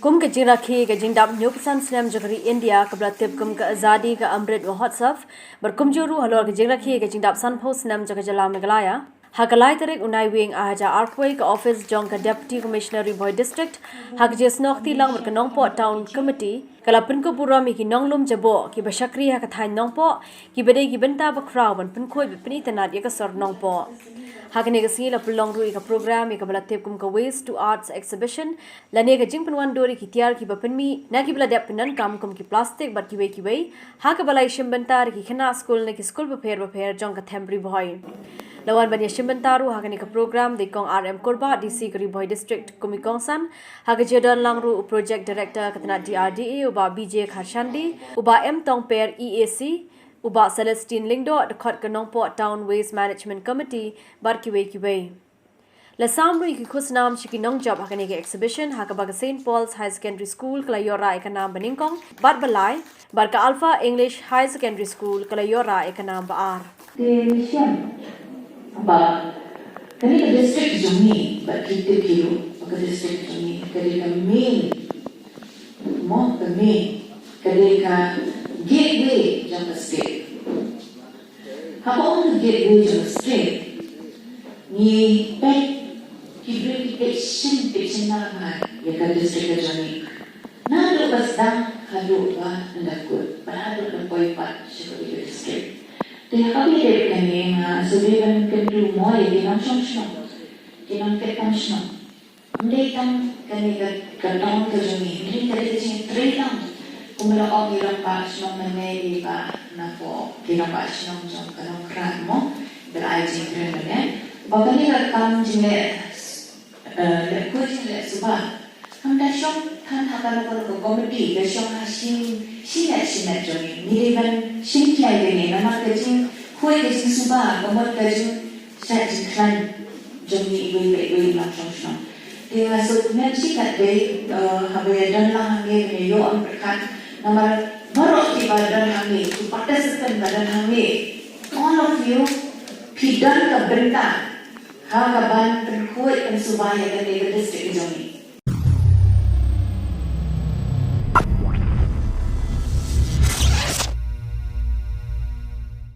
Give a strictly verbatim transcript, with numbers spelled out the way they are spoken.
Kum ka jingrakhe ka jingdap hynñiewphew san snem jong ka ri India kaba la tip kum ka Azadi Ka Amrit Mahotsav, bad kumjuh ruh halor ka jingrakhe ka jingdap sanphew snem jong ka jylla Meghalaya, ha ka lai tarik u Naiwieng ar hajar arphew ka ophis jong ka Deputy Commissioner Ri Bhoi District, ha ka jingsnoh kti lang bad ka Nongpoh Town Committee, ka la pynkup burom ïa ki nonglum jaboh kiba shakri ha ka thaiñ Nongpoh, kiba dei ki bynta bakhraw ban pynkhuid bad pynitynnad ïa ka sor Nongpoh. Ha kane ka sngi la pynlong ruh ïa ka program ïa kaba la tip kum ka Waste to Arts Exhibition, lane ka jingpynwandur ïa ki tiar kiba pynmih na kiba la dep pyndonkam kum ki plastik bad kiwei kiwei, ha kaba la ïashim bynta da ki khynnah skul na ki skul bapher bapher jong ka them Ri Bhoi. La wan ban ïashim bynta ruh ha kane ka program da i Kong R M Kurbah, D C ka Ri Bhoi District kum i kongsan, ha ka jingdon lang ruh u Project Director ka tnat D R D A u Bah B J Kharshandi, u Bah M Tongper, E A C, u Bah Celestine Lyngdoh, dkhot ka Nongpoh Town Waste Management Committee, bad kiwei kiwei. La sam ruh ïa ki khusnam sha ki nongjop ha kane ka exhibition, ha kaba ka Saint Paul's Higher Secondary School ka la ïoh rah ïa ka nam banyngkong bad balai, bad ka Alpha English Higher Secondary School ka la ïoh rah ïa ka nam ba ar. Te ngi shem ba kane ka district jong ngi, bad ki tip ki ruh ba ka district jong ngi ka dei ka main, mo, ka main, ka dei ka gateway jong ka state. Haba ong ka gateway jong ka state, ngi peit ki briew ki peit shisha, peit shisha na ïa ka district ka jong ngi. Naduh ba sdang haduh ba ynda kut, ba haduh ba poi pat sha ka district. Te haba ïadei bad kane nga sngewdei ban kyntu mo ïa ki nongshong shnong, ki nongtrei kam shnong. Ym dei tang kane ka, ka town ka jong ngi, hynrei ka dei ka jingtrei tang. Kumba la ong, ngi long ba shnong mynne, i ba na pdeng, ngi long ba shnong jong ka Nongkhrah mo, ba la ai jingtrei mynne. Ba kane ka kam jingleh, eh, leh khuid jingleh suba, kam da shong than ha kano kano ka committee, ka shong ha shi, shi miet shi miet jong ngi. Ngi dei ban shim khia ïa kane namar ka jingkhuid ka jingsuba, ka mut ka jing sha jingkhlaiñ jong ngi iwei pa iwei i nongshong shnong. Te nga sngewkmen shikatdei, eh, haba ïadon lang hangne ban ïoh ïa ka pyrkhat namar baroh kiba don hangne, ki participant ba don hangne, all of you phi don ka bynta ha kaban pynkhuid pynsuba ïa kane ka district jong ngi.